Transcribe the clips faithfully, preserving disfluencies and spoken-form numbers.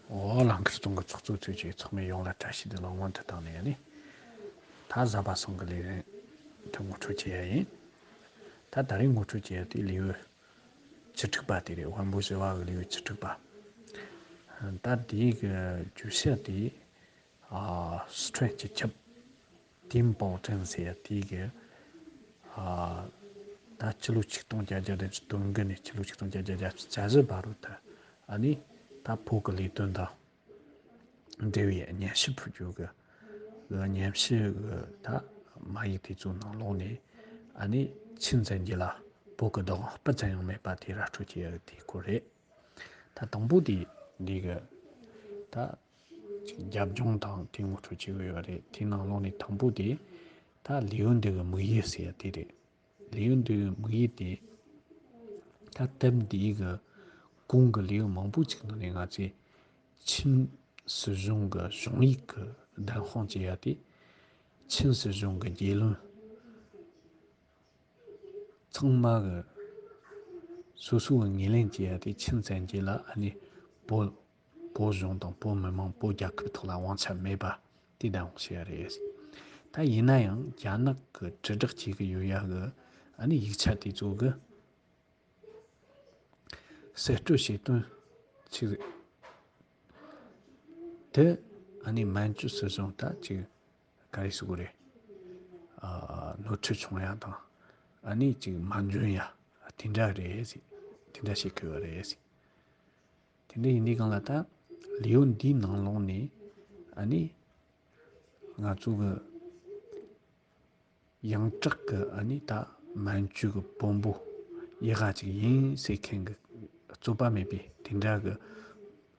འོ། ལང་ཀར་རྫོང་གི་ཚོགས་གཙོ་ཚོས་ཀྱིས་ཚོགས་མི་ཡོངས་ལ་བཀྲ་ཤིས་བདེ་ལེགས་སྔོན་དུ་བཏང་ནས་ནི། ད་གཟའ་པ་སངས་ཀྱི་ལས་རིམ་དུ་ངོ་སྤྲོད་བྱེད་ཡ་ཡིན། ད་ད་རེས་ངོ་སྤྲོད་བྱེད་ཡ་དེ་ལེའུ་བཅུ་དྲུག་པ་དེ་རེད། དབོན་པོ་བཞི་བ་གི་ལེའུ་བཅུ་དྲུག་པ། ད་དེའི་གི་བརྗོད་བྱ་དེ། ཨ། སི་ཁྲོན་སྤྱི་ཁྱབ་ཏིན་པའོ་ཀྲིན་ཟེར་ཡ་དེ་གི། ཨ། ད་ཕྱི་ལོ་ཆིག་སྟོང་བརྒྱད་བརྒྱ་བདུན་ཅུ་དོན་དགུ་ནས་ཕྱི་ལོ་ཆིག་སྟོང་བརྒྱད་བརྒྱ་བརྒྱད་ཅུ་གྱ་བཞི་བར་དུ། ཨ་ནི་ད་བོད་ཀྱི་ལས་དོན་དང་འབྲེལ་བའི་སྙན་ཞུ་ཕུལ་རྒྱུ་གི་སྙན་ཞུ་གི་ད་མ་ཡིག་དེ་ཚོའི་ནང་ལོགས་ནས། ཨ་ནི་ཆིན་ཙན་རྒྱལ་ལ་བོད་ཀྱི་བདག་དབང་སྤུ་ཙམ་ཡང་མེད་པ་དེ་ར་སྤྲོད་བྱེད་ཡ་གི་དེའི་སྐོར་རེད། ད་དང་པོ་དེ་འདི་གི་ད་ཅིག་རྒྱབ་ལྗོངས་དང་དེ་ངོ་སྤྲོད་བྱེད་གི་ཡོད་རེད། དེའི་ནང་ལོགས་ནས་དང་པོ་དེ་ད་ལེའུ་འདི་གི་དམིགས་ཡུལ་ཟེར་ཡ་དེ་རེད། ལེའུ་འདི་གི་དམིགས་ཡུལ་དེ། ད་དེབ་འདིའི་གི་གོང་གི་ལེའུ་མང་པོ་ཅིག་ནང་ནས་ང་ཚོས་ཆིན་སྲིད་གཞུང་གི་གཞུང་ཡིག་གི་བདམས་དཔང་བྱེད་ཡ་དེ། ཆིན་སྲིད་གཞུང་གི་རྒྱལ་བློན་ཚང་མ་གི་སོ་སོ་གི་ངོས་ལེན་བྱེད་ཡ་དེ། ཆིན་ཙན་རྒྱལ་ལ་ཨ་ནི་བོད་བོད་གཞུང་དང་བོད་མི་མང་བོད་རྒྱལ་ཁབ་ཐོག་ལ་དབང་ཆ་མེད་པ་དེ་བདམས་དཔང་བྱེད་ཡ་རེད། ད་ཡིན་ན་ཡང་རྒྱ་ནག་གི་དྲིལ་བསྒྲགས་བྱེད་གི་ཡོད་ཡ་གི་ཨ་ནི་ཡིག་ཆ་དེ་ཚོ་གི་གསེད་བཀྲོལ་བྱེད་དོན་ཅིག་རེད། དེ་ཨ་ནི་མན་ཇུ་སྲིད་གཞུང་ད་ཅིག་ག་རེ་ཟེར་དགོས་རེད། ཨ། ནོར་འཁྲུལ་བྱུང་ཡ་དང་། ཨ་ནི་ཅིག་མ་འཇོན་ཡ་དེ་འདྲ་རེད་ཟེར། དེ་འདྲ་བྱེད་གི་ཡོད་རེད་ཟེར། དེ་འདྲ་ཡིན་དུས་སྒང་ལ་ད་ལེའུ་འདིའི་ནང་ལོགས་ནས་ཨ་ནི་ང་ཚོ་གི་ཡོངས་གྲགས་ཀྱི་ཨ་ནི་ད་མན་ཇུ་གི་བོན་པོ་ཡག་ག་ཅིག་ཡིན་ཟེར་མཁན་གྱི་རྩོད་པ་མེད་པའི་དེ་འདྲ་གི་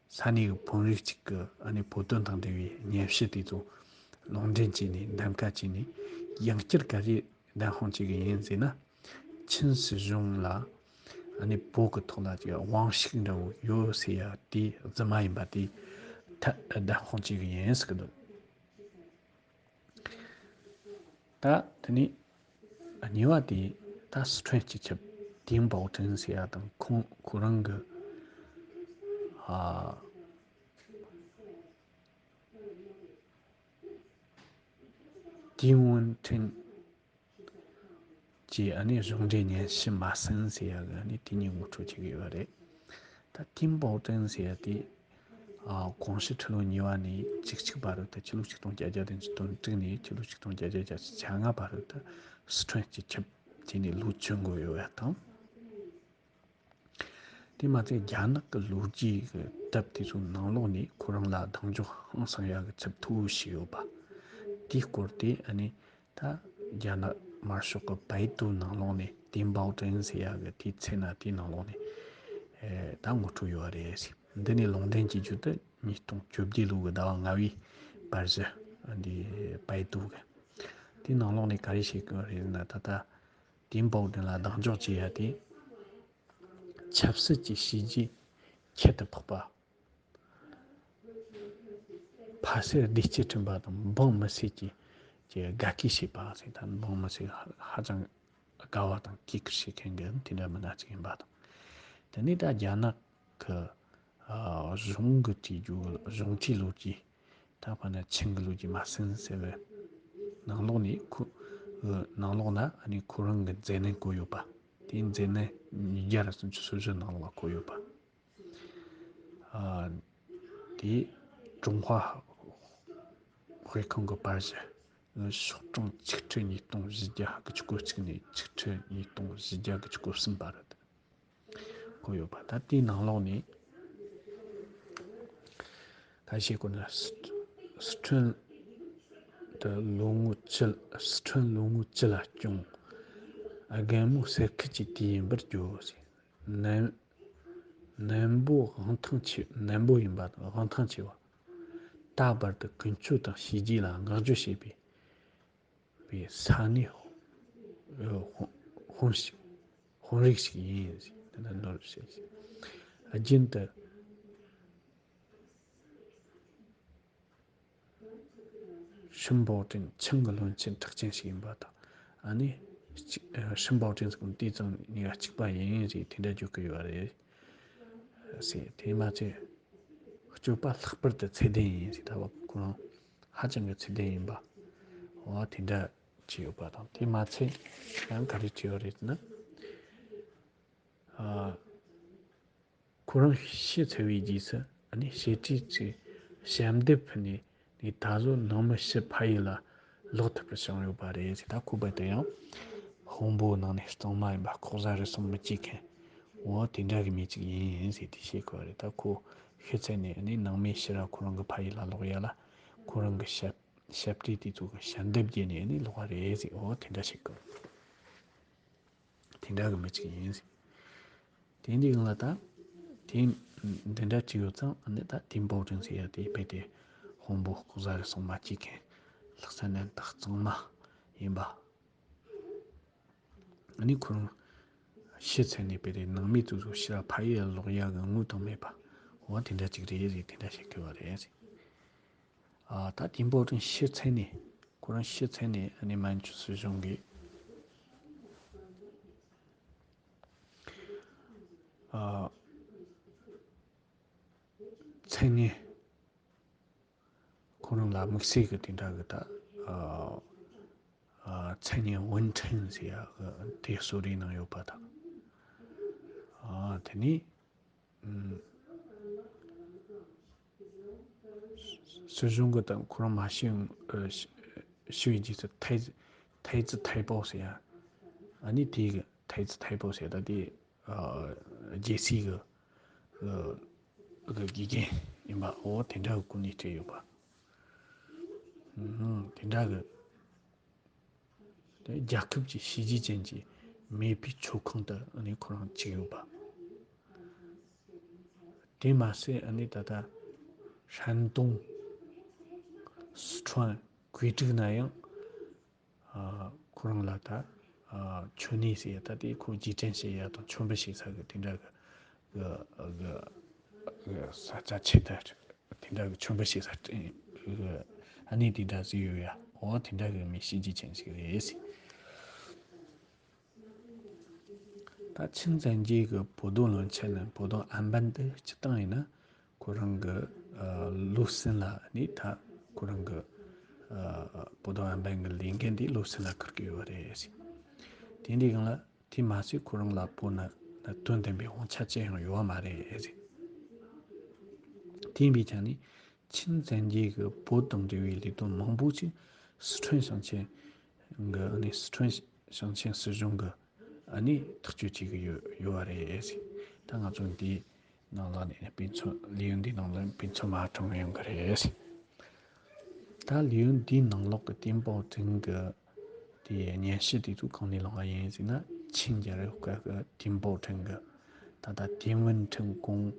ས་གནས་ཀྱི་བོན་རིགས་ཅིག་གི་ཨ་ནི་བོད་དོན་དང་འབྲེལ་བའི་སྙན་ཞུ་དེ་ཚོ་ལུང་འདྲེན་བྱས་ནས། འདེམས་ཀ་བྱས་ནས། ཡང་བསྐྱར་ག་རེ་བདམས་དཔང་བྱེད་གི་ཡིན་ཟེར་ན། ཆིན་སྲིད་གཞུང་ལ་ཨ་ནི་བོད་ཀྱི་ཐོག་ལ་ཅིག་དབང་ཤུགས་འདྲ་བོ་ཡོད་ཟེར་ཡ་དེ་རྫུན་མ་ཡིན་པ་དེ་ཐད་བདམས་དཔང་བྱེད་གི་ཡིན་ཟེར་གི་འདུག། ད་དེ་ནས་གཉིས་པ་དེ། ད་སི་ཁྲོན་སྤྱི་ཁྱབ་ཏིན་པའོ་ཀྲིན་ཟེར་ཡ་དང་ཁོང་ཁོ་རང་གི། ཨ། ཏིན་ཝུན་ཀྲིན་གྱིས་ཨ་ནི་གཞུང་འབྲེལ་སྙན་ཞུ་མ་ཟིན་ཟེར་ཡ་གི་ཨ་ནི་དེ་གཉིས་ངོ་སྤྲོད་བྱེད་གི་ཡོད་རེད། ད་ཏིན་པའོ་ཀྲིན་ཟེར་ཡ་དེ། ཨ། གོང་ཞུས་ཁྲི་ལོ་གཉིས་པ་ནས་བཅུ་གཅིག་བར་དུ། ད་ཕྱི་ལོ་ཆིག་སྟོང་བརྒྱད་བརྒྱ་བདུན་ཅུ་དོན་དྲུག་ནས་ཕྱི་ལོ་ཆིག་སྟོང་བརྒྱད་བརྒྱ་བརྒྱད་ཅུ་གྱ་ལྔ་བར་དུ་སི་ཁྲོན་སྤྱི་ཁྱབ་བྱས་ནས་ལོ་བཅུ་འགོར་ཡོད་པ་དང་། དེ་མ་ཚད་རྒྱ་ནག་གི་ལོ་རྒྱུས་ཀྱི་དེབ་དེ་ཚོའི་ནང་ལོགས་ནས་ཁོ་རང་ལ་གདེང་འཇོག་ཧང་སང་ཡག་གི་ཚབ་མཐོ་བོ་ཞིག་ཡོད་པ། དེའི་སྐོར་དེ་ཨ་ནི་ད་རྒྱ་ནག་དམར་ཤོག་གི་པའེ་ཏུའུ་ནང་ལོགས་ནས་ཏིན་པའོ་ཀྲིན་ཟེར་ཡག་གི་དེའི་ཚེ་ན་དེའི་ནང་ལོགས་ནས། ཨེ། ད་ངོ་སྤྲོད་ཡོད་པ་རེད། འདི་ནས་ལུང་འདྲེན་བྱེད་རྒྱུ་དེ་ཉིས་སྟོང་བཅོ་བརྒྱད་ལོ་གི་ཟླ་བ་ལྔ་པའི་པར་གཞི་འདི་པའེ་ཏུའུ་གི། དེའི་ནང་ལོགས་ནས་ག་རེ་བཤད་གི་རེད་ན། ད་ལྟ་ཏིན་པའོ་ཀྲིན་ལ་གདེང་འཇོག་བྱེད་ཡ་དེ། ཆབ་སྲིད་ཀྱི་བྱས་རྗེས་ཁྱད་དུ་འཕགས་པ། ཕ་སེར་བདེ་སྐྱིད་སྐྲུན་པ་དང་། འབངས་མི་སེར་གྱི་གི་དགའ་སྐྱིད་བྱེད་པ་ཟེར། ད་འབངས་མི་སེར་ཧ་ཅང་དགའ་བ་དང་སྐྱིད་སྐྱིད་བྱེད་མཁན་གྱི་དེ་འདྲ་མི་སྣ་ཅིག་ཡིན་པ་དང་། དེ་ནས་ད་རྒྱ་ནག་གི། ཨ། གཞུང་གི་བྱས་རྗེས། གཞུང་འབྲེལ་ལོ་རྒྱུས། ད་དཔེར་ན་ཆིན་གྱི་ལོ་རྒྱུས་མ་ཟིན་ཟེར་བའི་ནང་ལོགས་ནས་ཁོ། ནང་ལོགས་ན་ཨ་ནི་ཁོ་རང་གི་མཛད་རྣམ་བཀོད་ཡོད་པ། དེའི་མཛད་རྣམ་ཉིས་བརྒྱ་ར་སུམ་ཅུ་སོ་བཞི་ནང་ལོགས་ལ་བཀོད་ཡོད་པ། ཨ། དེ་ཀྲུང་ཧྭ་དཔེ་ཁང་གི་པར་གཞི། ཤོག་གྲངས་ཆིག་ཁྲི་ཉིས་སྟོང་བཞི་བརྒྱ་དགུ་བཅུ་གོ་གཅིག་ནས་ཆིག་ཁྲི་ཉིས་སྟོང་བཞི་བརྒྱ་དགུ་བཅུ་གོ་གསུམ་བར་དུ་བཀོད་ཡོད་པ། ད་དེའི་ནང་ལོགས་ནས་ག་རེ་བཤད་གོ་ན། སི་སི་ཁྲོན་དུ་ལོ་ངོ་བཅུ། སི་ཁྲོན་ལོ་ངོ་བཅུ་ལ་སྐྱོང་། རྒན་མོ་གསེར་ཁུད་ཀྱི་དུས་ཡིན་པར་གྱུར་ཟེར། ནན། ནན་པོ་དབང་ཐང་ཆེ། ནན་པོ་ཡིན་པ་དང་དབང་ཐང་ཆེ་བ། ད་བར་དུ་ཀུན་སྤྱོད་དང་བྱས་རྗེས་ལ་བསྔགས་བརྗོད་བྱེད་པའི་པའི་ས་གནས་དཔོན་ཞིག་དཔོན་རིགས་ཤིག་ཡིན་ཟེར། དེ་ལ་ནོར་བྱས་ཟེར། རྒྱུན་དུ་ཧྲིན་པའོ་ཀྲིན་ཆིང་གི་བློན་ཆེན་གྲགས་ཅན་ཞིག་ཡིན་པ་དང་། ཨ་ནི་གཅིག་ཧྲིན་པའོ་ཀྲིན་ཟེར་གོ་ནོ་དེ་ཙམ་གཉིས་ཀ་གཅིག་པ་ཡིན་ཟེར། དེ་འདྲ་བརྗོད་ཀྱི་ཡོད་རེད་ཟེར། དེ་མ་ཚད་ སྤྱོད་པ་ལྷག་པར་དུ་ཚད་ལྡན་ཡིན་ཟེར། ད་བ་ཁོ་རང་ཧ་ཅང་གི་ཚད་ལྡན་ཡིན་པ། འོ་དེ་འདྲ་བྱས་ཡོད་པ་དང་། དེ་མ་ཚད་ཡང་ག་རེ་བྱས་ཡོད་རེད་ཟེར་ན། ཨ། ཁོ་རང་ཤི་ཚར་བའི་རྗེས་སུ་ཨ་ནི་བྱེད་ཁྲིད་ཅིག་ཞབས་འདེབས་ཕུལ་ནས། ནས་ད་གཟོད་ནང་མི་ཕྱི་ཕ་ཡུལ་ལ་ལོག་ཐུབ་པར་བྱུང་ཡོད་པ་རེད་ཟེར། ད་ཁོ་རྦད་དེ་ཡང་དཔོན་པོ་ནང་ནས་གཙང་མ་ཡིན་པ། ལྐོག་ཟ་རུལ་སུངས་མི་བྱེད་མཁན། འོ་དེ་འདྲ་གི་མི་ཅིག་ཡིན་ཟེར་དེ་བཤད་གོ་རེད། ད་ཁོ་ཤི་ཚར་ནས་ཨ་ནི་ནང་མི་ཕྱིར་ར་ཁོ་རང་གི་ཕ་ཡུལ་ལ་ལོག་ཡ་ལ། ཁོ་རང་གི་ཞབས་ཞབས་ཁྲིད་དེ་ཚོ་གི་ཞབས་འདེབས་བརྒྱབ་ནས་ཨ་ནི་ལོག་པ་རེད་ཟེར། འོ་དེ་འདྲ་བཤད་གོ། དེ་འདྲ་གི་མི་ཅིག་ཡིན་ཟེར། དེ་འདི་ཡང་ལ་ད་དེ་འདི་འདྲ་བྲིས་ཡོད་ཙང་། ཨ་ནི་ད་ཏིན་པའོ་ཀྲིན་ཟེར་ཡ་དེ་རྦད་དེ་དཔོན་པོ་ལྐོག་ཟ་རུལ་སུངས་མ་བྱེད་མཁན། ལྷག་བསམ་རྣམ་དག་གཙང་མ་ཡིན་པ། ཨ་ནི་ཁོ་རང་ཤི་ཚར་ནས་རྦད་དེ་ནང་མི་ཚོ་ཚོ་ཕྱིར་ཕ་ཡུལ་ལ་ལོག་ཡ་གི་དངུལ་དང་མེད་པ། འོ་དེ་འདྲ་ཅིག་རེད་ཟེར། དེ་འདྲ་བཤད་གི་ཡོད་རེད་ཟེར། ཨ། ད་ཏིན་པའོ་ཀྲིན་ཤི་ཚར་ནས། ཁོ་རང་ཤི་ཚར་ནས་ཨ་ནི་མན་ཇུ་སྲིད་གཞུང་གིས། ཨ། མཚན་སྙན། ཁོ་རང་ལ་དམིགས་བསལ་གྱི་དེ་འདྲ་གི་ད། ཨ། ཨ། མཚན་སྙན་ཝུན་ཁྲེན་ཟེར་ཡ་གི་དེ་གསོལ་རས་གནང་ཡོད་པ་དང་། ཨ། དེ་ནས། ཨུམ། སྲིད་གཞུང་གི་དང་ཁོ་རང་མ་ཤི། ཨ། ཤི་ཤི་བའི་རྗེས་སུ་太子太子太保ཟེར་ཡ། ཨ་ནི་དེ་གི་太子太保ཟེར་ད་དེ། ཨ། རྒྱལ་སྲིད་གི། ཨ། གི་དགེ་རྒན་ཡིན་པ། འོ་དེ་འདྲ་གི་སྐུ་ནས་བྲིས་ཡོད་པ། ཨུམ། དེ་འདྲ་གི། དེ་རྒྱལ་ཁབ་ཀྱི་བྱས་རྗེས་ཅན་གྱི་མེས་པོའི་མཆོད་ཁང་དུ་ཨ་ནི་ཁོ་རང་བཅུག་ཡོད་པ། དེ་མ་ཟད་ཨ་ནི་ད་ལྟ་山东་སི་ཁྲོན་ཀུའེ་ཀྲིག་ན་ཡང་། ཨ། ཁོ་རང་ལ་ད། ཨ། མཆོད་གནས་ཟེར་ཡ་ད་དེ་ཁོ་རྗེས་དྲན་བྱེད་ཡ་དང་མཆོད་འབུལ་བྱེད་ས་གི་དེ་འདྲ་གི། གི། གི། གི་ས་ཆ་ཆེ་དར་དེ་འདྲ་གི་མཆོད་འབུལ་བྱེད་ས་གི་ཨ་ནི་དེ་འདྲ་ཟིག་ཡོད་ཡ། འོ་དེ་འདྲ་གི་མི་བྱས་རྗེས་ཅན་ཞིག་རེད་ཟེར། ད་ཆིན་ཙན་ཇི་གི་博多论剑ནི། 博多案板དེ་སྤྱིར་བཏང་ཡིན་ན་ཁོ་རང་གི། ཨ། ལོ་གསུམ་ལ་ནི་ད་ཁོ་རང་གི། ཨ། 博多案板གི་ལས་འགན་དེ་ལོ་གསུམ་ལ་འཁུར་གི་ཡོད་རེད་ཟེར། དེ་འདྲའི་སྒང་ལ། དེ་མ་ཟད་ཁོ་རང་ལ་བོད་ན་ན་དོན་ལྡན་པའི་དབང་ཆ་ཅི་ཡང་ཡོད་པ་མ་རེད་ཟེར། དེ་ཡིན་པའི་ཆ་ནས་ཆིན་ཙན་ཇི་གིས་བོད་དང་འབྲེལ་བའི་ལས་དོན་མང་པོ་ཞིག་སི་ཁྲོན་ཞིང་ཆེན་གྱི་ཨ་ནི་སི་ཁྲོན་ཞིང་ཆེན་སྲིད་གཞུང་གིས་ཨ་ནི་ཐག་གཅོད་བྱེད་ཀྱི་ཡོད་ཡོད་པ་རེད་ཟེར། ད་ང་ཚོ་འདིའི་ནང་ལ་ནས་དཔེ་མཚོན། ལེའུ་འདིའི་ནང་ལ་དཔེ་མཚོན་མ་དྲངས་ཡོང་གི་རེད་ཟེར། ད་ལེའུ་འདིའི་ནང་ལོགས་ཀྱི་ཏིན་པའོ་ཀྲིན་གྱི་དེའི་སྙན་ཞུ་དེ་ཚོ་གང་ནས་བླངས་པ་ཡིན་ཟེར་ན། ཆིན་རྒྱལ་རབས་སྐབས་ཀྱི་ཏིན་པའོ་ཀྲིན་གྱི། ད་ལྟ་ཏིན་ཝུན་ཁྲིན་ཀོང་།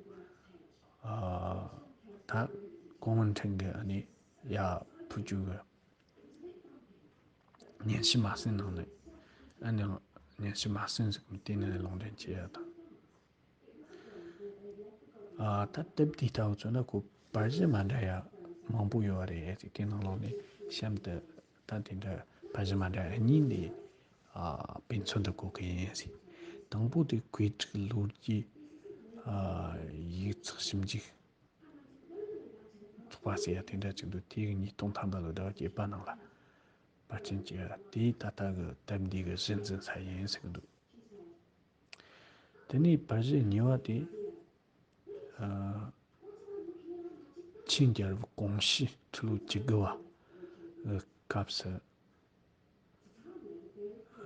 ཨ། ད་ཀོང་ཝུན་ཁྲིན་གྱི་ཨ་ནི་ཡར་ཕུལ་རྒྱུ་གི་སྙན་ཞུ་མ་ཟིན་ནང་ནས། ཨ་ནི་སྙན་ཞུ་མ་ཟིན་ཟིག་དེ་ནས་ལུང་འདྲེན་བྱེད་ཡ་དང་། ཨ། ད་དེབ་དེ་ལྟ་བུ་བཙུགས་ན་ཁོ་པར་གཞི་མ་འདྲ་ཡ་མང་པོ་ཡོད་པ་རེད་ཟེར། དེ་ནང་ལོགས་ནས་གཤམ་དུ་ད་དེ་འདྲ་པར་གཞི་མ་འདྲ་ཡ་གཉིས་འདི། ཨ། དཔེ་མཚོན་དུ་བཀོད་གི་ཡིན་ཟེར། དང་པོ་དེ་བོད་ཀྱི་ལོ་རྒྱུས། ཨ། ཡིག་ཚགས་ཞིབ་འཇུག་ཚོགས་པ་ཟེར་ཡ་དེ་འདྲ་ཅིག་འདུག་དེ་གི་ཉིས་སྟོང་ཐམ་པ་ལོ་ཟླ་བ་བརྒྱད་པ་ནང་ལ་པར་སྐྲུན་བྱས་ཡ་དེ་ད་ལྟ་གི་དེབ་འདི་གི་གཞི་འཛིན་ས་ཡིན་ཟེར་གི་འདུག་དེ་ནས་པར་གཞི་གཉིས་པ་དེ། ཨ། ཆིན་རྒྱལ་རབས་གོང་ཞུས་ཁྲི་ལོ་བཅུ་དགུ་བ་སྐབས་སུ།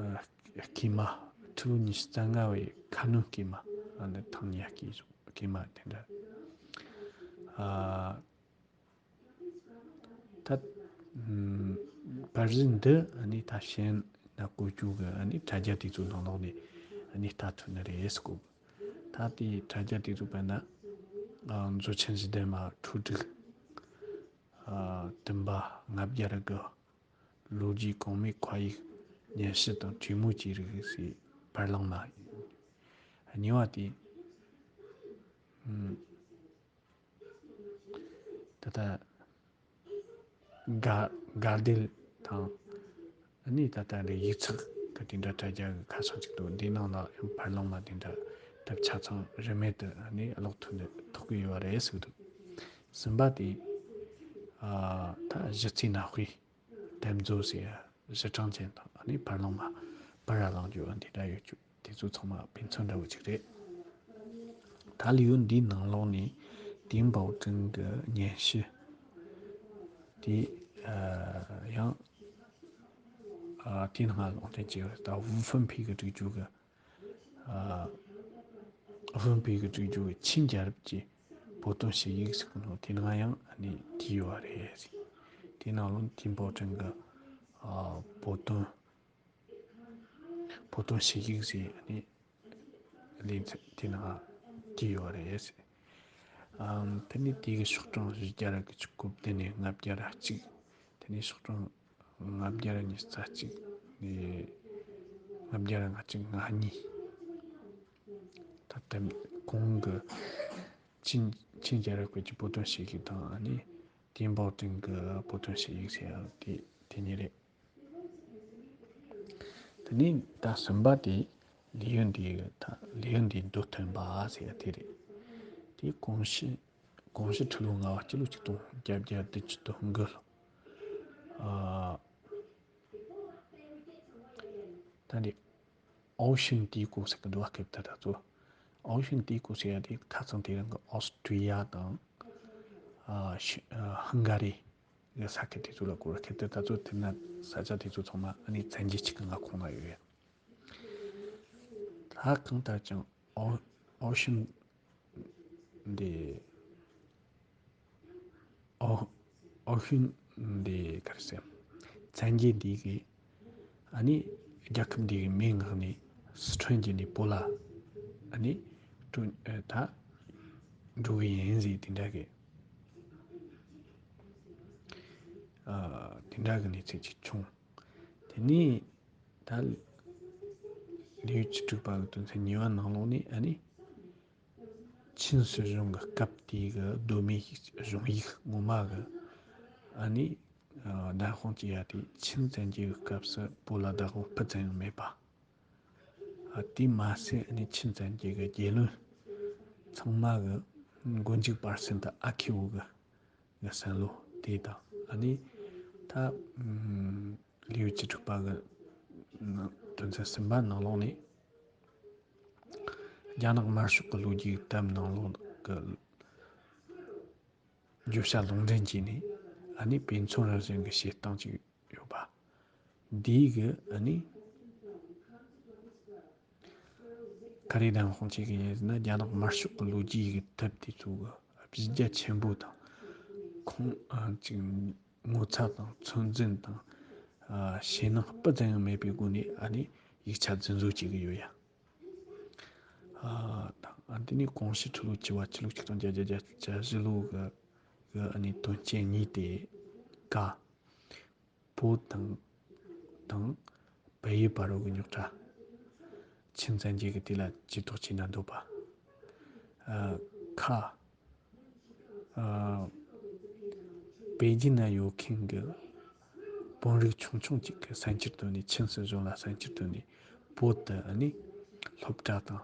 ཨ། སྐྱེས་མ། ཁྲི་ལོ་ཉི་ཤུ་རྩ་ལྔ་བའི་ཁ་གནོན་སྐྱེས་མ། ཨ་ནི་ཐང་ཉ་སྐྱེས་སྐྱེས་མ་དེ་འདྲ། ཨ། ད། ཨམ། པར་གཞི་འདི་ཨ་ནི་ད་གཞན་ན་བཀོད་རྒྱུ་གི་ཨ་ནི་དྲ་རྒྱ་དེ་ཚོའི་ནང་ལོགས་ནས་ཨ་ནི་ལྟ་ཐུབ་ནི་རེད་ཟེར་གོ། ད་དེའི་དྲ་རྒྱ་དེ་ཚོ་དཔེར་ན། ཨ། མཛོད་ཆེན་བཞི་ལྡན་མ། འཕྲོ་འགྲིག་ཨ། བདུན་པ་ལྔ་བརྒྱ་རེ་དགུ། ལོ་རྒྱུས་གོང་མའི་མཁོ་དབྱིག་སྙན་ཞུ་དང་གྲོས་མོལ་གྱི་རིགས་ཟེར་བར་ལམ་མ་ཡིན། གཉིས་པ་དེ། ཨམ། ད་ལྟ་དགའ་དགའ་བདེ་དང་། ཨ་ནི་ད་ལྟ་འདི་ཡིག་ཚགས་ཀྱི་དེ་འདྲ་དྲ་རྒྱ་གི་ཁ་བྱང་ཅིག་འདུག་འདིའི་ནང་ལ་ཡང་བར་ལམ་མ་དེ་འདྲ་དེབ་ཆ་ཚང་རིན་མེད་དུ་ཨ་ནི་ཀློག་ཐུབ་ནི་ཐོབ་ཀྱི་ཡོད་པ་རེད་ཟེར་གི་འདུག་གསུམ་པ་དེ། ཨ། ད་གཞི་རྩའི་གནའ་དཔེ་དེབ་མཛོད་ཟེར་ཡ་གཞི་གྲངས་ཅན་དང་། ཨ་ནི་ཕར་ལོང་མ་པར་ར་ལང་རྒྱུ་འདི་འདྲ་ཡོད་རྒྱུ་དེ་ཚོ་ཚང་མ་དཔེ་མཚོན་འདྲ་བོ་ཅིག་རེད། ད་ལེའུ་འདིའི་ནང་ལོགས་ནས་ཏེན་པའོ་ཀྲིན་གྱི་སྙན་ཞུ་དེ། ཨ། ཡང་། ཨ། དེའི་ནང་ལོགས་ནས་ཅིག་ད་ཝུ་ཧྥུན་ཕི་གི་སྒྲིག་རྒྱུ་གི། ཨ། ཧྥུན་པི་གི་སྒྲིག་རྒྱུ་གི་ཆིན་རྒྱལ་རབས་ཀྱི་བོད་དོན་ཞུ་ཡིག་ཟེར་གི་ནོ་དེ་ནང་ཡང་ཨ་ནི་བྲིས་ཡོད་རེད། དེ་ནང་ལོ་ཏེན་པའོ་ཀྲིན་གི། ཨ། བོད་དོན་བོད་དོན་ཞུ་ཡིག་ཟེར་ཨ་ནི་ལེ་ཚན་དེ་ནང་བྲིས་ཡོད་རེད། ཨམ། དེ་ནས་དེ་གི་ཤོག་གྲངས་བཞི་བརྒྱ་ར་གི་གཅིག་གོ་བདུན་ནས་ལྔ་བརྒྱ་ར་གཅིག་དེ་ནས་ཤོག་གྲངས་ལྔ་བརྒྱ་ར་ཉི་ཤུ་རྩ་གཅིག་ནས་ལྔ་བརྒྱ་ར་ལྔ་བཅུ་ང་གཉིས། ད་ལྟ་གོང་གི་ཆིན་ཆིན་རྒྱལ་རབས་སྐོར་གྱི་བོད་དོན་ཞུ་ཡིག་དང་། ཨ་ནི་ཏེན་པའོ་ཀྲིན་གྱི་བོད་དོན་ཞུ་ཡིག་ཟེར་ཡ་དེ་དེ་གཉིས་རེད། དེ་ནས་ད་གསུམ་པ་དེ་ལེའུ་འདི་གི་ད་ལེའུ་འདིའི་མདོ་ཐོན་པ་ཟེར་ཡ་དེ་རེད། དེ་གོང་ཞུ་གོང་ཞུ་ཁྲི་ལོ་ལྔ་བ་སྤྱི་ལོ་ཆིག་སྟོང་བརྒྱད་བརྒྱ་བདུན་ཅུ་དོན་དགུ་ལོ། ཨ། ད་འདི་ཨའོ་ཤིན་ཏི་ཀོ་ཟེར་གི་འདུག་བ། སྐད་དེ་ད་ཚོ་ཨའོ་ཤིན་ཏི་ཀོ་ཟེར་ཡ་དེ་ཁ་སང་དེ་རིང་གི་ཨོ་སི་ཀྲི་ཡ་དང་། ཨ། ཤི་ཨ། ཧང་ག་རི་གི་ས་ཁུལ་དེ་ཚོ་ལ་གོ་བ། སྐད་དེ་ད་ཚོ་དེ་ན་ས་ཆ་དེ་ཚོ་ཚང་མ་ཨ་ནི་བཙན་རྒྱལ་གཅིག་གི་མངའ་ཁོངས་ན་ཡོད་ཡ། ད་གང་ལྟར་ཀྱང་ཨོ་ཨའོ་ཤིན་འདི། ཨོ་ཨའོ་ཤིན་འདི་ག་རེ་ཟེར། བཙན་རྒྱལ་འདི་གི་ཨ་ནི་རྒྱལ་ཁབ་འདི་གི་མིང་མངགས་ནས་སི་ཁྲོན་བརྒྱུད་ནས་བོད་ལ་ཨ་ནི་འགྲོ་ཨ་ད་འགྲོ་གི་ཡིན་ཟེར་དེ་འདྲ་གི་ཨ་དེ་འདྲ་གི་གནས་ཚུལ་ཅིག་བྱུང་། དེ་ནས་ད་ལེའུ་བཅུ་དྲུག་པ་གི་དོན་ཚན་གཉིས་པ་ནང་ལོགས་ནས་ཨ་ནི། ཆིན་སྲིད་གཞུང་གི་སྐབས་དེའི་གི་གདོད་མའི་གཞུང་ཡིག་ངོ་མ་གི་ཨ་ནི་བདམས་དཔང་བྱེད་ཡ་དེ་ཆིན་བཙན་རྒྱལ་གྱི་སྐབས་སུ་བོད་ལ་བདག་དབང་སྤུ་ཙམ་ཡང་མེད་པ། ཨ། དེ་མ་ཟད་ཨ་ནི་ཆིན་བཙན་རྒྱལ་གྱི་རྒྱལ་བློན་ཚང་མ་གི་མགོ་མཇུག་བར་གསུམ་དུ་ཨ་ཁེ་བོ་གི་གི་བསམ་བློ་དེ་དང་། ཨ་ནི་ད་ཨམ་ལེའུ་བཅུ་དྲུག་པ་གི་ནང་དོན་ཚན་གསུམ་པ་ནང་ལོགས་ནས། རྒྱ་ནག་དམར་ཤོག་གི་ལོ་རྒྱུས་དེབ་ནང་ལོགས་ཀྱི་བརྗོད་བྱ་ལུང་འདྲེན་བྱས་ནས། ཨ་ནི་དཔེ་མཚོན་རང་བཞིན་གྱི་བྱེད་སྟངས་ཅིག་ཡོད་པ། འདིའི་གི་ཨ་ནི་ག་རེ་བདམས་དཔང་བྱེད་ཀྱི་ཡིན་ཟེར་ན། རྒྱ་ནག་དམར་ཤོག་གི་ལོ་རྒྱུས་ཀྱི་དེབ་དེ་ཚོ་གི་གཞི་རྒྱ་ཆེན་པོ་དང་། ཁོང་ཨ་ཅིག་ངོ་ཚ་དང་ཚོད་འཛིན་དང་། ཨ། ཞེད་སྣང་སྤུ་ཙམ་ཡང་མེད་པའི་སྒོ་ནས་ཨ་ནི་ཡིག་ཆ་རྫུན་བཟོ་བྱེད་ཀྱི་ཡོད་ཡ། ཨ། དང་། ཨ། དེ་ནས་གོང་ཞུ་ཁྲི་ལོ་བཅུ་བ་སྤྱི་ལོ་ཆིག་སྟོང་བརྒྱད་བརྒྱ་བརྒྱད་ཅུ་གྱ་བཞི་ལོ་གི་གི་ཨ་ནི་དོན་རྐྱེན་གཉིས་དེ་ཀ། བོད་དང་དང་བལ་ཡུལ་བར་རོ་གི་རྙོག་དྲ། ཆིན་བཙན་རྒྱལ་གྱིས་དེ་ལ་ཇུས་གཏོགས་བྱས་ན་འདོད་པ། ཨ། ཁ། ཨ། པེ་ཅིན་ན་ཡོད་མཁན་གྱི་དཔོན་རིགས་ཆུང་ཆུང་ཅིག་གིས་བསམ་འཆར་བཏོན་ནས། ཆིན་སྲིད་གཞུང་ལ་བསམ་འཆར་བཏོན་ནས། བོད་དུ་ཨ་ནི་སློབ་གྲྭ་དང་།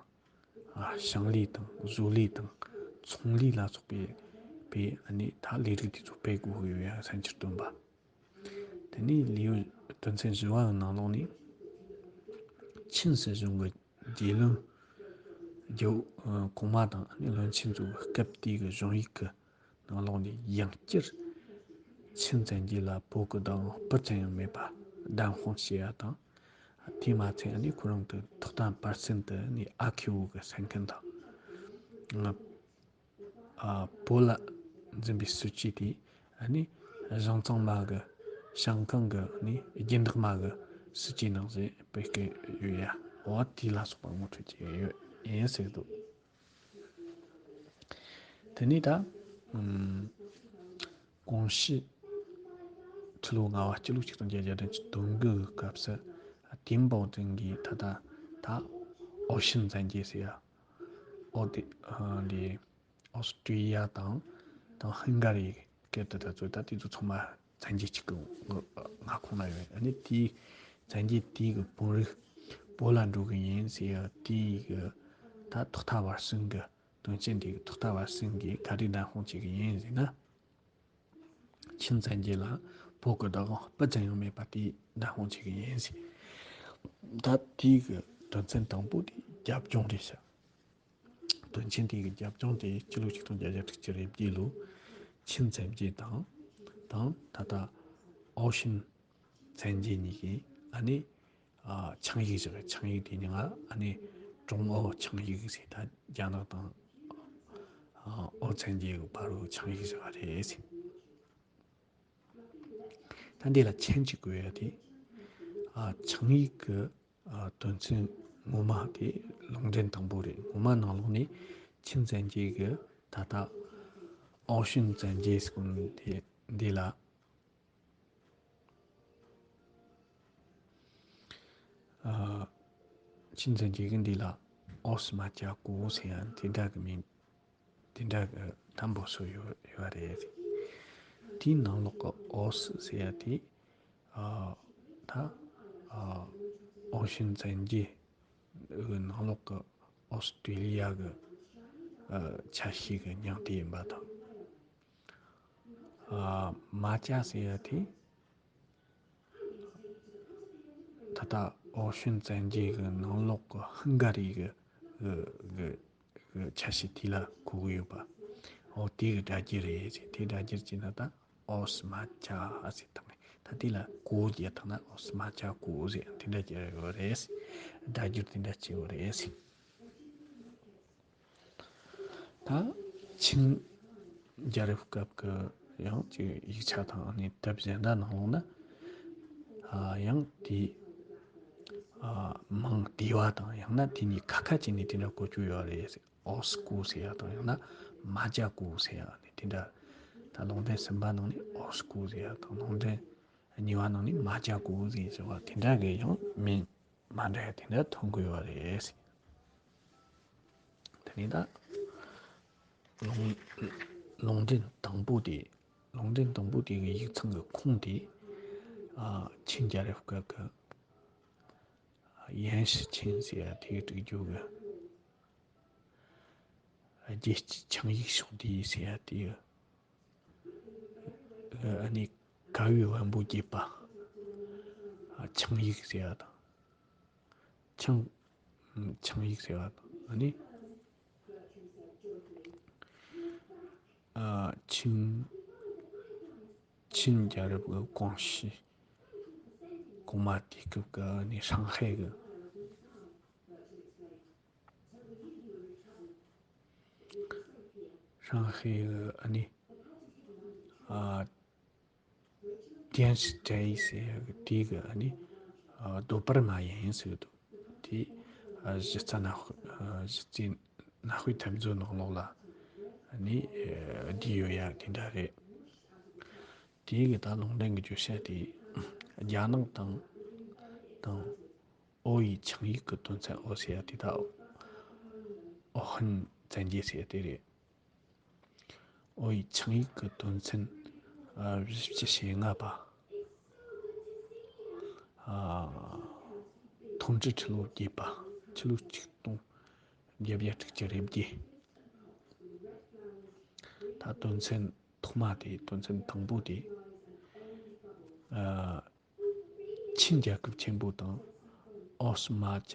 ཨ། ཞིང་ལས་དང་བཟོ་ལས་དང་ཚོང་ལས་ལ་སོགས་པའི་པའི་ཨ་ནི་ད་ལས་རིགས་དེ་ཚོ་སྤེལ་དགོས་ཡོད་ཡ་བསམ་འཆར་བཏོན་པ། དེ་ནས་ལེའུ་དོན་ཚན་བཞི་བ་ནང་ལོགས་ནས། ཆིན་སྲིད་གཞུང་གི་རྒྱལ་བློན་རྒྱལ་པོ་གོང་མ་དང་ཨ་ནི་བློན་ཆེན་ཚོ་གི་སྐབས་དེའི་གི་གཞུང་ཡིག་གི་ནང་ལོགས་ནས་ཡང་བསྐྱར་ཆིན་བཙན་རྒྱལ་ལ་བོད་ཀྱི་བདག་དབང་སྤུ་ཙམ་ཡང་མེད་པ་བདམས་དཔང་བྱེད་ཡ་དང་། དེ་མ་ཚད་ཨ་ནི་ཁོ་རང་གི་ཐོག་མཐའ་བར་གསུམ་དུ་ནི་ཨ་ཁེ་བོ་གི་ས་མཁན་དང་། ཨ། བོད་ལ་འཛིན་པའི་སྲིད་ཇུས་དེ་ཨ་ནི་ཞང་ཙང་མ་གི་ཞང་ཀང་གི་ནི་རྒྱུན་བདག་མ་གི་སྲིད་ཇུས་ནང་བཞིན་སྤེལ་གི་ཡོད་ཡ། འོ་དེ་ལ་སོགས་པ་ངོ་སྤྲོད་བྱས་ཡོད་ཡིན་ཟེར་འདུག་དེ་ནས་ད་ཨམ་གོང་ཞུ་ཁྲི་ལོ་ལྔ་བ་སྤྱི་ལོ་ཆིག་སྟོང་བརྒྱད་བརྒྱ་བདུན་ཅུ་དོན་དགུ་གི་སྐབས་སུ་ཏེན་པའོ་ཀྲིན་གྱིས་ད་ད་ད་ཨའོ་ཤིན་བཙན་རྒྱལ་ཟེར་ཡ། ཨོ་དེ་ཨ་འདི་ཨོ་སི་ཀྲི་ཡ་དང་དང་ཧང་ག་རི་སྐད་དུ་ད་ཚོ་ད་དེ་ཚོ་ཚང་མ་བཙན་རྒྱལ་གཅིག་གི་མངའ་ཁོངས་ན་ཡོད། ཨ་ནི་དེའི་བཙན་རྒྱལ་དེའི་གི་དཔོན་རིགས་བོད་ལ་འགྲོ་གི་ཡིན་ཟེར་ཡ་དེའི་གི་ད་ཐོག་མཐའ་བར་གསུམ་གི་ དོན་ཚན་དེ་གི་ཐོག་མཐའ་བར་གསུམ་གྱིས་ག་རེ་བདམས་དཔང་བྱེད་ཀྱི་ཡིན་ཟེར་ན། ཆིན་བཙན་རྒྱལ་ལ་བོད་ཀྱི་བདག་དབང་སྤུ་ཙམ་ཡང་མེད་པ་དེ་བདམས་དཔང་བྱེད་ཀྱི་ཡིན་ཟེར། ད་དེའི་གི་དོན་ཚན་དང་པོ་དེ་རྒྱབ་ལྗོངས་རེད་ཤག་དོན་ཆེན་དེ་གི་རྒྱབ་ལྗོངས་དེ་སྤྱི་ལོ་ཆིག་སྟོང་བརྒྱད་བརྒྱ་དྲུག་ཅུ་རེ་བརྒྱད་ལོ་ཆིན་བཙན་རྒྱལ་དང་དང་ད་ལྟ་ཨོ་ཤིན་བཙན་རྒྱལ་གཉིས་ཀྱིས་ཨ་ནི་ཨ་ཆིངས་ཡིག་བཞག་ཆིངས་ཡིག་དེ་ཉིད་ཨ་ནི་ཀྲུང་ཨོ་ཆིངས་ཡིག་ཟེར། ད་རྒྱ་ནག་དང་ཨ་ཨོ་བཙན་རྒྱལ་གྱི་བར་དུ་ཆིངས་ཡིག་བཞག་པ་རེད། ད་འདི་ལ་མཆན་གཅིག་དགོས་ཡ་དེ། ཨ་ཆིངས་ཡིག་གི་ཨ་དོན་ཚན་ངོ་མ་དེ་ལུང་འདྲེན་དང་པོ་རེད། ངོ་མ་ནང་ལོགས་ནས་ཆིན་བཙན་རྒྱལ་གྱི་ད་ལྟ་ཨོ་ཤིན་བཙན་རྒྱལ་ཟེར་གོ་ནོ་དེ་འདི་ལ། ཨ་ཆིན་བཙན་རྒྱལ་གྱི་འདི་ལ་ཨོ་སི་མ་ཅ་ཀོ་ཟེར་ཡ་དེ་འདྲ་གི་མིང་དེ་འདྲ་གི་དམ་པོ་སུ་ཡོད་ཡོད་རེད། དེའི་ནང་ལོགས་ཀྱི་ཨོ་སི་ཟེར་ཡ་དེ་ཨ་ད་ཨ་ཨོ་ཤིན་བཙན་རྒྱལ་གི་ནང་ལོགས་ཀྱི་ཨོ་སི་ཀྲི་ལི་ཡ་གི་ཨ་ཆ་ཤས་ཀྱི་མིང་དེ་ཡིན་པ་དང་། ཨ་མ་ཅ་ཟེར་ཡ་དེ། ད་ལྟ་ཨོ་ཤིན་བཙན་རྒྱལ་གྱི་ནང་ལོགས་ཀྱི་ཧང་ག་རི་གི་གི་གི་གི་ཆ་ཤས་དེ་ལ་གོ་གི་ཡོད་པ། ཨོ་དེ་གི་སྒྲ་སྒྱུར་རེད་ཟེར། དེ་སྒྲ་སྒྱུར་བྱས་ན་ད་ཨོ་སི་མ་ཅ་ཟེར་བཏང་ནས་ད་དེ་ལ་གོ་རྒྱག་བཏང་ན་ཨོ་སི་མ་ཅ་གོ་ཟེར་དེ་འདྲ་བྱས་ཡོད་རེད། སྒྲ་སྒྱུར་དེ་འདྲ་བྱས་ཡོད་རེད། ད་ཆིན་རྒྱལ་རབས་སྐབས་ཀྱི་ཡང་ཅིག་ཡིག་ཆ་དང་ནི་དེབ་གཞན་དག་ནང་ལོགས་ན་ཨ་ཡང་དེ་ཨ་མིང་དེ་བ་དང་ཡང་ན་དེ་གཉིས་ཁ་ཁ་བྱས་ནས་དེ་འདྲ་གོ་རྒྱུ་ཡོད་རེད། ཨོ་སི་ཀོ་ཟེར་ཡ་དང་ཡང་ན་མ་ཅ་ཀོ་ཟེར་ཡ་ནི་དེ་འདྲ། ད་ལུང་འདྲེན་གསུམ་པ་ནང་ནས་ཨོ་སི་ཀོ་ཟེར་ཡ་དང་ལུང་འདྲེན་གཉིས་པ་ནང་ནས་མ་ཅ་ཀོ་ཟེར་ཟེར་བ་དེ་འདྲ་གི་ཡང་མིང་མ་འདྲ་ཡ་དེ་འདྲ་ཐོན་གི་ཡོད་རེད། དེ་ནས་ད་ལུང་ལུང་འདྲེན་དང་པོ་དེ་ལུང་འདྲེན་དང་པོ་དེ་གི་ཡིག་ཚང་གི་ཁུངས་དེ་ཨ་ཆིན་རྒྱལ་རབས་སྐབས་ཀྱི་ཡན་ཧྲི་ཆིན་ཟེར་ཡ་དེ་གི་བྲིས་རྒྱུ་གི་རྒྱལ་སྤྱིའི་ཆིངས་ཡིག་ཕྱོགས་བསྡུས་ཟེར་ཡ་དེ་གི་ཨ་ནི་ཀ་བའི་བམ་པོ་བརྒྱད་པ་ཆིངས་ཡིག་ཟེར་ཡ་དང་། ཆིངས་ཆིངས་ཡིག་ཟེར་བ་དང་ཨ་ནི་ཨ་ཆིན་ཆིན་རྒྱལ་རབས་ཀྱི་གོང་ཞུས་གོང་མ་དེ་སྐབས་ཀྱི་ཨ་ནི་ཧྲང་ཧའེ་གི་ཧྲང་ཧའེ་གི་ཨ་ནི་ཨ། ཏེན་ཧྲི་ཀྲེ་ཡི་ཟེར་ཡག་གི་དེ་གི་ཨ་ནི་ཨ་ཟློས་པར་མ་ཡིན་ཟེར་གི་འདུག་དེ་ཨ་གཞི་རྩ་ནག་ཨ་གཞི་རྩའི་ནག་པོའི་འཐབ་རྩོད་ནང་ལོགས་ལ་ཨ་ནི་ཨ་བསྡུས་ཡོད་ཡག་དེ་འདྲ་རེད། དེ་གི་ད་ལུང་འདྲེན་གི་བརྗོད་བྱ་དེ་རྒྱ་ནག་དང་དང་ཨོ་ཡི་ཆིངས་ཡིག་གི་དོན་ཚན། ཨོ་ཟེར་ཡག་དེ་ད་ཨོ་ཧན་བཙན་རྒྱལ་ཟེར་ཡག་དེ་རེད། ཨོ་ཡི་ཆིངས་ཡིག་གི་དོན་ཚན་ཨ་བཞི་བཅུ་ཞེ་ལྔ་པ། ཨ་ཐོན་འབྲེལ་ཁྲི་ལོ་བརྒྱད་པ། ཕྱི་ལོ་ཆིག་སྟོང་བརྒྱད་བརྒྱ་དྲུག་ཅུ་རེ་བརྒྱད། ད་དོན་ཚན་ཐོག་མ་དེ་དོན་ཚན་དང་པོ་དེ་ཨ་ཆིན་རྒྱལ་ཁབ་ཆེན་པོ་དང་ཨོ་སི་མ་ཅ་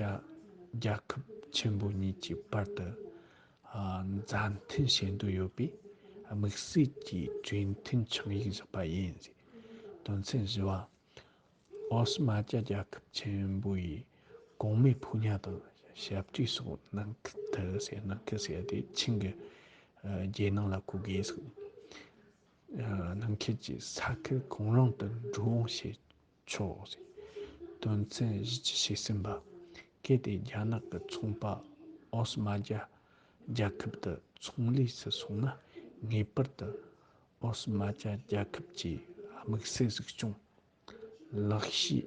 རྒྱལ་ཁབ་ཆེན་པོ་གཉིས་ཀྱི་བར་དུ་ཨ་མཛའ་མཐུན་བྱེད་འདོད་ཡོད་པའི་དམིགས་བསལ་གྱི་གྲོས་མཐུན་ཆིངས་ཡིག་བཞག་པ་ཡིན། དོན་ཚན་བཞི་བ། ཨོ་སི་མ་ཅ་རྒྱལ་ཁབ་ཆེན་པོ་ཡི་གོང་མའི་ཕོ་ཉ་དང་ཞབས་ཕྲུག་སོགས་ནང་ཁུལ་དུ་ཟེར། ནང་ཁུལ་ཟེར་དེ་ཆིན་གྱི་ཨ་རྒྱལ་ནང་ལ་གོ་དགོས་སོ། ཨ་ནང་ཁུལ་གྱི་ས་ཁུལ་གང་རུང་དུ་འགྲོ་འོང་བྱེད་ཆོག་ཟེར། དོན་ཚན་བཞི་བཅུ་ཞེ་གསུམ་པ། གལ་ཏེ་རྒྱ་ནག་གི་ཚོང་པ་ཨོ་སི་མ་ཅ་རྒྱལ་ཁབ་ཏུ་ཚོང་ལས་སུ་སོང་ན་ངེས་པར་དུ་ཨོ་སི་མ་ཅ་རྒྱལ་ཁབ་ཀྱི་དམིགས་བསལ་གཟིགས་སྐྱོང་ལག་ཤེས་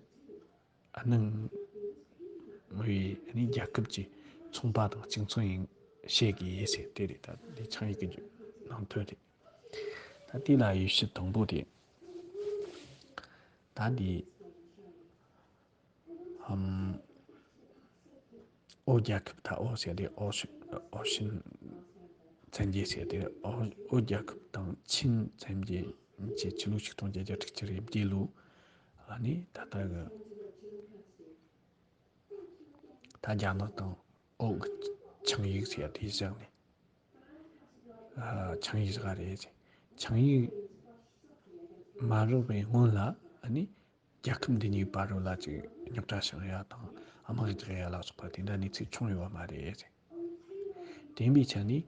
གནང་བའི་ནི་རྒྱལ་ཁབ་ཀྱི་ཚོང་པ་དང་གཅིག་མཚུངས་ཡིན་བཤད་དགོས་ཟེར། དེ་རེད། ད་འདི་ཆིངས་ཡིག་གི་ནང་དོན་རེད། ད་དེ་ལ་དབྱེ་ཞིབ་དང་པོ་དེ། ད་འདི་ཨམ་ཨོ་རྒྱལ་ཁབ། ད་ཨོ་ཟེར་དེ་ཨོ་ཤི་ཨོ་ཤིན་ བཙན་རྒྱལ་ཟེར་དེ་ཨོ་ཨོ་རྒྱལ་ཁབ་དང་ཆིན་བཙན་རྒྱལ་གཉིས་ཆེ་ཕྱི་ལོ་ཆིག་སྟོང་བརྒྱད་བརྒྱ་དྲུག་ཅུ་རེ་བརྒྱད་ལོ་ཨ་ནི་ད་ལྟ་གི་ད་རྒྱ་ནག་དང་ཨོ་གི་ཆིངས་ཡིག་ཟེར་དེ་བཞག་ནས་ཨ་ཆིངས་ཡིག་བཞག་རེད། ཆིངས་ཡིག་མ་བཞག་པའི་སྔོན་ལ་ཨ་ནི་རྒྱལ་ཁབ་འདི་གཉིས་བར་རུ་ལ་ཅིག་རྙོག་དྲ་བྱུང་ཡ་དང་དམག་རྒྱག་ཡ་ལ་སོགས་པ་དེ་འདྲ་གནས་ཚུལ་བྱུང་ཡོད་མ་རེད། དེ་ཡིན་པའི་ཆ་ནས་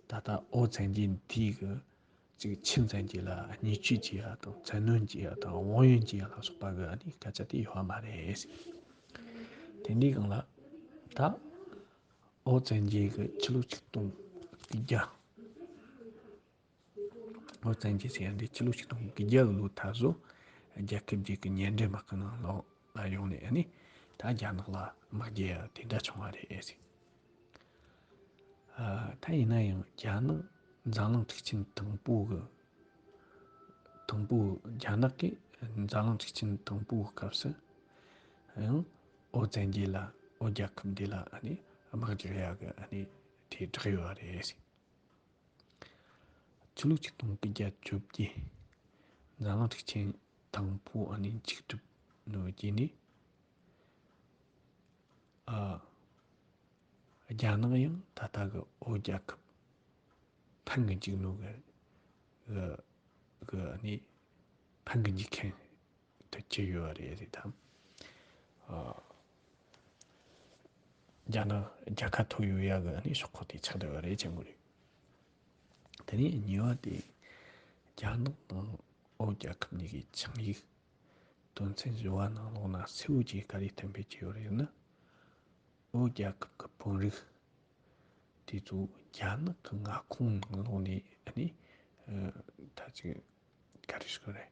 ད་ལྟ་ཨོ་བཙན་རྒྱལ་འདི་གི་ཅིག་ཆིན་བཙན་རྒྱལ་ལ་བརྙས་བཅོས་བྱེད་ཡ་དང་བཙན་གནོན་བྱེད་ཡ་དང་དབང་ཡོན་བྱེད་ཡ་ལ་སོགས་པ་གི་ཨ་ནི་སྐད་ཆ་དེ་ཡོད་མ་རེད། དེ་འདྲའི་སྒང་ལ་ད་ཨོ་བཙན་རྒྱལ་གི་ཕྱི་ལོ་ཆིག་སྟོང་དགུ་བརྒྱ། ཨོ་བཙན་རྒྱལ་ཟེར་ཡ་འདི་ཕྱི་ལོ་ཆིག་སྟོང་དགུ་བརྒྱ་གི་ལོ་མཐའ་སོ་རྒྱལ་ཁབ་བརྒྱད་ཀྱི་ཉེ་འབྲེལ་དམག་གི་ནང་ལོགས་ལ་ཡོང་ནས་ཨ་ནི་ད་རྒྱ་ནག་ལ་དམག་རྒྱག་ཡ་དེ་འདྲ་བྱུང་བ་རེད་ཟེར། ཨ། ད་ཡིན་ན་ཡང་རྒྱ་ནག་འཛམ་གླིང་འཁྲུག་ཆེན་དང་པོ་གི་དང་པོ་རྒྱ་ནག་གིས་འཛམ་གླིང་འཁྲུག་ཆེན་དང་པོ་གི་སྐབས་སུ་ཡང་ཨོ་བཙན་རྒྱལ་ལ་ཨོ་རྒྱལ་ཁབ་འདི་ལ་ཨ་ནི་དམག་རྒྱག་ཡ་གི་ཨ་ནི་དེ་བསྒྲགས་ཡོད་རེད། ཕྱི་ལོ་ཆིག་སྟོང་དགུ་བརྒྱ་བཅོ་བརྒྱད་འཛམ་གླིང་འཁྲུག་ཆེན་དང་པོ་ཨ་ནི་མཇུག་གྲུབ་ནོ་རྗེས་ནས། ཨ། རྒྱ་ནག་ཡང་ད་ལྟ་གི་ཨོ་རྒྱལ་ཁབ་ཕམ་གི་འཇུག་ནོ་གི་གི་གི་ཨ་ནི་ཕམ་གི་འཇུག་མཁན་དུ་གྱུར་ཡོད་རེད་ཟེར་དང་། ཨ། རྒྱ་ནག་རྒྱལ་ཁ་ཐོབ་ཡོད་ཡ་གི་ཨ་ནི་ཤོག་ཁག་དེ་ཆགས་བསྡད་པ་རེད་ཅེས་མོ་རེད། དེ་ནས་གཉིས་པ་དེ་རྒྱ་ནག་དང་ཨོ་རྒྱལ་ཁབ་གཉིས་ཀྱི་ཆིངས་ཡིག་དོན་ཚན་བཞི་བ་ནང་ལོགས་ན་གསལ་བོ་ཅིག་ག་རེ་གཏན་འབེབས་བྱས་ཡོད་རེད་ན། ཨོ་རྒྱལ་ཁབ་ཀྱི་དཔོན་རིགས་དེ་ཚོ་རྒྱ་ནག་གི་མངའ་ཁོངས་ནང་ལོགས་ནས་ཨ་ནི་ཨ་ད་ཅིག་ག་རེ་ཞིག་རེད།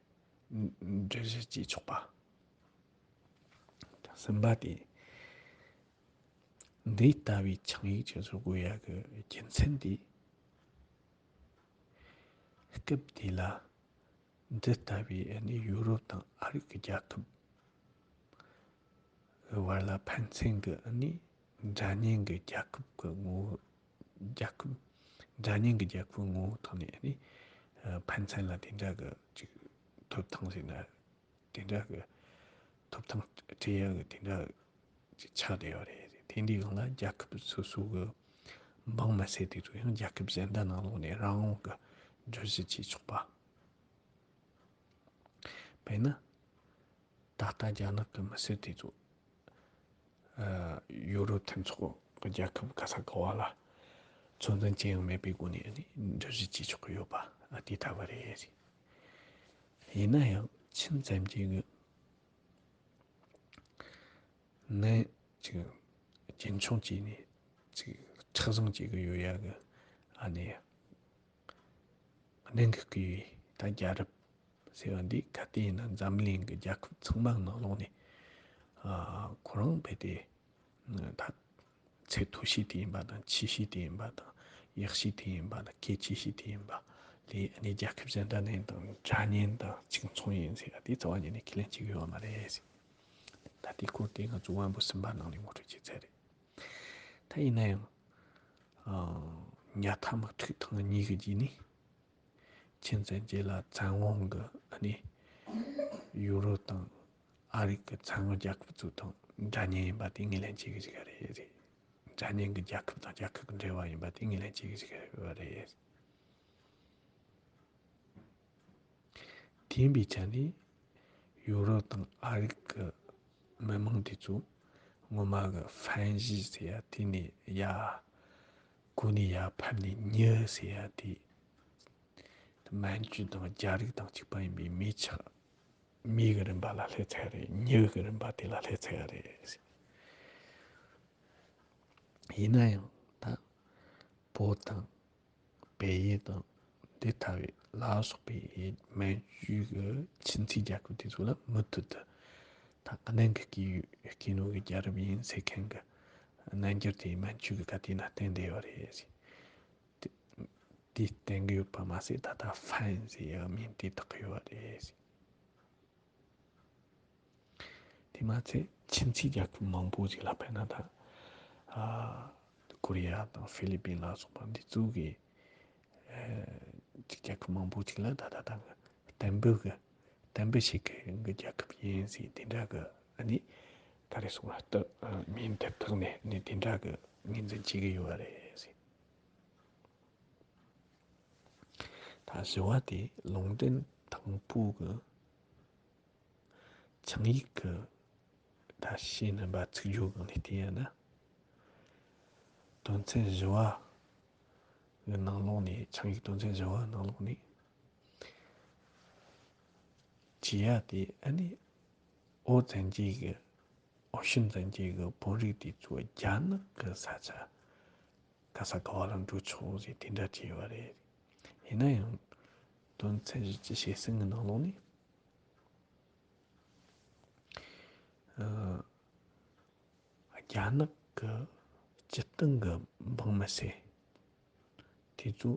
འགྲུལ་བཞུད་བྱེད་ཆོག་པ། གསུམ་པ་དེ། འདི་ལྟ་བུའི་ཆིངས་ཡིག་ཅིག་བཟོ་དགོས་ཡ་གི་རྒྱུ་མཚན་དེ། སྐབས་དེ་ལ་འདི་ལྟ་བུའི་ཨ་ནི་ཡུ་རོབ་དང་ཨ་རིག་གི་རྒྱལ་ཁབ་གི་བར་ལ་ཕན་ཚུན་གྱི་ཨ་ནི་འདྲ་མཉམ་གྱི་རྒྱལ་ཁབ་ཀྱི་ངོ་བོ། རྒྱལ་ཁབ་འདྲ་མཉམ་གྱི་རྒྱལ་ཁབ་ངོ་བོ་ཐོག་ནས་ཨ་ནི་ཕན་ཚུན་ལ་དེ་འདྲ་གི་ཅིག་ཐོབ་ཐང་ཟེར་ན། དེ་འདྲ་གི་ཐོབ་ཐང་སྤྲད་ཡ་གི་དེ་འདྲ་ཅིག་ཆགས་བསྡད་ཡོད་རེད། དེ་འདྲའི་སྒང་ལ་རྒྱལ་ཁབ་སོ་སོ་གི་འབངས་མི་སེར་དེ་ཚོ་ཡང་རྒྱལ་ཁབ་གཞན་དག་ནང་ལོགས་ནས་རང་དབང་གི་འགྲུལ་བཞུད་བྱེད་ཆོག་པ། དཔེར་ན། ད་ལྟ་རྒྱ་ནག་གི་མི་སེར་དེ་ཚོ་ཨ་ཡུ་རོབ་མཐུན་ཚོགས་ཀྱི་རྒྱལ་ཁབ་ག་ས་ག་བ་ལ་ཚོད་འཛིན་ཅི་ཡང་མེད་པའི་སྒོ་ནས་ནི་འགྲུལ་བཞུད་བྱེད་ཆོག་གི་ཡོད་པ་ཨ་དེ་ལྟ་བུ་རེད། ཡིན་ན་ཡང་ཆིན་བཙན་རྒྱལ་གྱི་ནི་ཅིག་རྒྱུན་འཁྱོངས་བྱས་ནས་ཅིག་མཁྲེགས་བཟུང་བྱེད་ཀྱི་ཡོད་ཡ་གི་ཨ་ནི། གནད་འགག་གི་ད་རྒྱལ་རབས་ཟེར་བ་འདི་ག་དུས་ཡིན་ན་འཛམ་གླིང་གི་རྒྱལ་ཁབ་ཚང་མ་ནང་ལོགས་ནས་ཨ་ཁོ་རང་རྦད་དེ་ད་ཚད་མཐོ་ཤོས་དེ་ཡིན་པ་དང་ཆེ་ཤོས་དེ་ཡིན་པ་དང་ཡག་ཤོས་དེ་ཡིན་པ་དང་གལ་ཆེ་ཤོས་དེ་ཡིན་པ་ལས་ཨ་ནི་རྒྱལ་ཁབ་གཞན་དག་ནས་དང་འདྲ་མཉམ་དང་གཅིག་མཚུངས་ཡིན་ཟེར་བ་དེ་རྩ་བ་ཉིད་ནས་ཁས་ལེན་བྱེད་ཀྱི་ཡོད་མ་རེད་ཟེར། ད་དེ་སྐོར་དེ་ང་ཚོ་དབང་པོ་གསུམ་པ་ནང་ནས་ངོ་སྤྲོད་བྱས་ཚར་རེད། ད་ཡིན་ན་ཡང་ཨ་ཉ་ཐ་དམག་འཁྲུག་ཐེངས་གཉིས་ཀྱི་རྗེས་ནས། ཆིན་བཙན་རྒྱལ་ལ་བཙན་དབང་གི་ཨ་ནི་ཡུ་རོབ་དང་ཨ་རིག་གི་བཙན་དབང་རྒྱལ་ཁབ་ཚོ་དང་འདྲ་མཉམ་ཡིན་པ་དེ་ངོས་ལེན་བྱེད་ཀྱི་ཞིག་རེད། འདྲ་མཉམ་གྱི་རྒྱལ་ཁབ་དང་རྒྱལ་ཁབ་ཀྱི་འབྲེལ་བ་ཡིན་པ་དེ་ངོས་ལེན་བྱེད་ཀྱི་ཞིག་རེད། དེ་ཡིན་པའི་ཆ་ནས་ཡུ་རོབ་དང་ཨ་རིག་གི་མི་མང་དེ་ཚོ་ངོ་མ་གི་ཧྥན་ཞི་ཟེར་ཡ་དེ་ནས་ཡ། གོ་ནས་ཡར་ཕབ་ནས་མྱི་ཟེར་ཡ་དེ། མན་ཇུ་དང་རྒྱ་རིགས་དང་གཅིག་པ་ཡིན་པའི་མི་ཆགས། མི་གི་རིམ་པ་ལ་སླེབས་ཚར་རེད། མྱི་གི་རིམ་པ་དེ་ལ་སླེབས་ཚར་རེད། ཡིན་ན་ཡང་ད་བོད་དང་བལ་ཡུལ་དང་དེ་ལྟ་བུའི་ལ་སོགས་པའི་མན་ཇུ་གི་ཆིན་ཚིག་རྒྱལ་ཁབ་དེ་ཚོ་ལ་མུ་མཐུད་དུ་ད་གནད་འགག་གི་ཡུལ་སྐྱེ་ནོ་གི་རྒྱལ་རབས་ཡིན་ཟེར་མཁན་གི་རྣམ་འགྱུར་དེ་མན་ཇུ་གི་ག་དུས་ན་བསྟན་བསྡད་ཡོད་རེད། དེ་དེ་བསྟན་གི་ཡོད་པ་མ་ཟད་ད་ལྟ་ཧྥན་ཟེར་ཡག་མིང་དེ་བཏགས་གི་ཡོད་རེད། དེ་མ་ཚད་ཆིན་ཚིག་རྒྱལ་ཁབ་མང་པོ་ཞིག་ལ་དཔེར་ན་ད་ཨ་ཀོ་རི་ཡ་དང་ཧྥི་ལི་པིན་ལ་སོགས་པ་འདི་ཚོ་གི་ ཅིག་རྒྱལ་ཁབ་མང་པོ་ཅིག་ལ་ད་ལྟ་ད་གི་བརྟན་པོ་གི་བརྟན་པོ་ཞིག་གི་གི་རྒྱལ་ཁབ་ཡིན་ཟེར་དེ་འདྲ་གི་ཨ་ནི་ད་རེས་སོང་བ་ལྟ་མིང་དེབ་ཐོག་ནས་ཨ་ནི་དེ་འདྲ་གི་ངོས་འཛིན་བྱེད་གི་ཡོད་པ་རེད་ཟེར། ད་བཞི་བ་དེ་ལུང་འདྲེན་དང་པོ་གི་ཆིངས་ཡིག་གི་ད་ཕྱི་རྣམ་པ་ཚིག་སྦྱོར་སྒང་ནས་བལྟས་ཡ་ན། དོན་ཚན་བཞི་བ་གི་ནང་ལོགས་ནས་ཆིངས་ཡིག་དོན་ཚན་བཞི་བ་ནང་ལོགས་ནས་བྱེད་ཡ་དེ་ཨ་ནི་ཨོ་བཙན་རྒྱལ་གི་ཨོ་ཤིན་བཙན་རྒྱལ་གི་བོད་རིགས་དེ་ཚོ་རྒྱ་ནག་གི་ས་ཆ་ག་ས་ག་བ་ལ་འགྲོ་ཆོག་ཟེར་དེ་འདྲ་བྲིས་ཡོད་པ་རེད། ཡིན་ན་ཡང་དོན་ཚན་བཞི་བཅུ་ཞེ་གསུམ་གི་ནང་ལོགས་ནས་ཨ་རྒྱ་ནག་གི་སྤྱིར་བཏང་གི་འབངས་མི་སེར་དེ་ཚོ་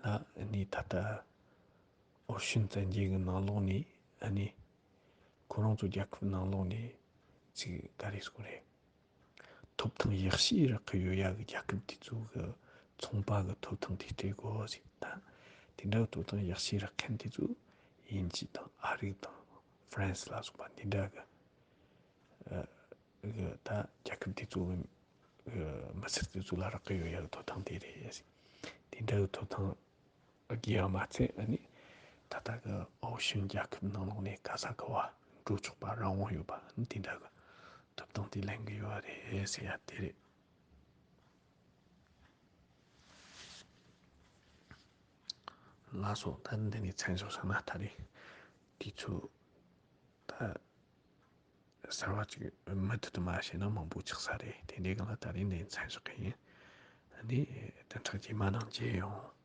ལ་ཨ་ནི་ད་ལྟ་ཨོ་ཤིན་བཙན་རྒྱལ་གི་ནང་ལོགས་ནས་ཨ་ནི་ཁོ་རང་ཚོ་རྒྱལ་ཁབ་ནང་ལོགས་ནས་ཅིག་ག་རེ་ཟེར་དགོས་རེད། ཐོབ་ཐང་ཡག་ཤོས་རག་གི་ཡོད་ཡ་གི་རྒྱལ་ཁབ་དེ་ཚོ་གི་ཚོང་པ་གི་ཐོབ་ཐང་དེ་སྤྲད་དགོས་ཟེར། ད་དེ་འདྲ་གི་ཐོབ་ཐང་ཡག་ཤོས་རག་མཁན་དེ་ཚོ་དབྱིན་ཇི་དང་ཨ་རི་དང་ཧྥ་རན་སི་ལ་སོགས་པ་འདི་འདྲ་གི་ཨ་གི་ད་རྒྱལ་ཁབ་དེ་ཚོ་གི་མི་སེར་དེ་ཚོ་ལ་རག་གི་ཡོད་ཡ་གི་ཐོབ་ཐང་དེ་རེད་ཟེར། དེ་འདྲ་གི་ཐོབ་ཐང་དགོས་པ་མ་ཚད་ཨ་ནི་ད་ལྟ་གི་ཨོ་ཤིན་རྒྱལ་ཁབ་ནང་ལོགས་ནས་ག་ས་ག་བ་འགྲོ་ཆོག་པ་རང་དབང་ཡོད་པ་ཨ་ནི་དེ་འདྲ་གི་ཐོབ་ཐང་དེ་ལེན་གི་ཡོད་རེད་ཟེར་ཡ་དེ་རེད། ལགས་སོ། ད་འདི་ནས་མཚན་བཞག་བཞག་ན་ད་རེས་དུས་ཚོད་ད་གསར་བ་ཅིག་མུ་མཐུད་དུ་མ་བྱས་ན་མང་པོ་ཆགས་ས་རེད། དེ་འདྲའི་སྒང་ལ་ད་རེས་འདི་མཚན་བཞག་གི་ཡིན། ཨ་ནི་དེ་འཕྲོ་རྗེས་མ་ནང་མཇལ་ཡོང་།